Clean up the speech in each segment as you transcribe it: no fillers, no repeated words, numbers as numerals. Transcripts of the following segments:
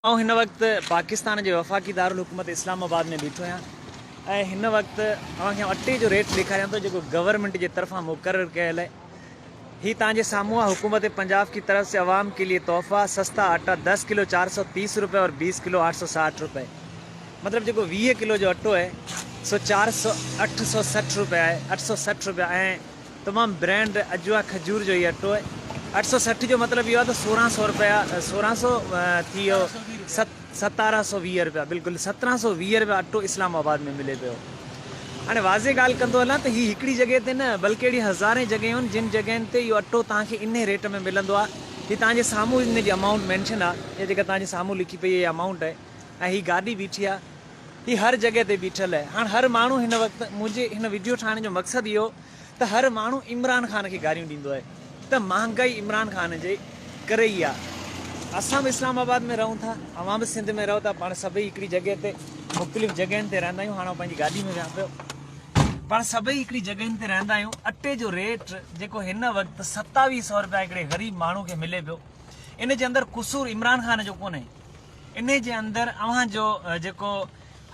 آئون هن وقت پاڪستان جي وفاقي دارالحڪومت اسلام آباد ۾ بيٺو آهيان ۽ هن وقت اوهان کي اٽي جو ريٽ ڏيکاريان ٿو جيڪو گورنمينٽ جي طرفان مقرر ڪيل آهي. هي توهان جي سامهون آهي حڪومت پنجاب ڪي طرف سي عوام ڪي ليي تحفه سستا آٽا دس ڪلو چار سو تيس روپي اور بيس ڪلو آٺ سو ساٺ روپي مطلب جيڪو 20 ڪلو جو اٽو آهي سو 400 860 روپي آهي 860 روپيا ۽ تمام برانڊ اجوا کجور جو هي اٽو آهي. 860 جو مطلب اهو آهي ته 1600 رپيا 1600 ٿي ويو 1720 رپيا بلڪل 1720 رپيا اٽو اسلام آباد ۾ ملي پيو. هاڻي واضح ڳالهه ڪندو هلان ته هي هڪڙي جڳهه تي نه بلڪه اهڙي هزارين جڳهيون آهن جن جڳهين تي اهو اٽو توهان کي انهي ريٽ ۾ ملندو آهي. هي توهان جي سامهون ان جي امائونٽ مينشن آهي اها جيڪا توهان جي سامهون لکي پئي اها امائونٽ آهي ۽ هي گاڏي بيٺي آهي. هي هر جڳهه تي بيٺل آهي. هاڻ هر ماڻهو هن وقت منهنجي هن وڊيو ٺاهڻ جو مقصد اهو ته هر ماڻهو عمران خان کي گاريون ڏيندو آهي ته مهانگائي عمران خان جي ڪري ئي آهي. اسان به اسلام آباد ۾ رهون ٿا، اوهان به سنڌ ۾ رهو ٿا، پاڻ سڀئي هڪڙي جڳهه تي مختلف جڳهين تي رهندا آهيون. هاڻ آئون پنهنجي گاڏي ۾ ويهان پيو. پاڻ سڀئي هڪڙي جڳهين تي رهندا آهيون. اٽي جو ريٽ جيڪو هن وقت 27 سئو رپيا هڪڙي غريب ماڻهو کي ملي پيو، ان جي اندر قصور عمران خان جو ڪونهي. انهي جي اندر اوهان جو جيڪو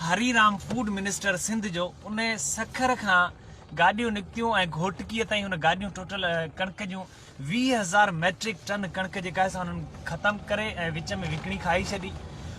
هري رام فوڊ منسٽر سنڌ جو ان سکر کان گاڏيون نڪتيون ۽ گهوٽڪيء تائين هن گاڏيون ٽوٽل ڪڻڪ جون 20 هزار ميٽرڪ ٽن ڪڻڪ جيڪا آهي سا انهن ختم ڪري ۽ وچ ۾ وڪڻي کائي ڇڏي.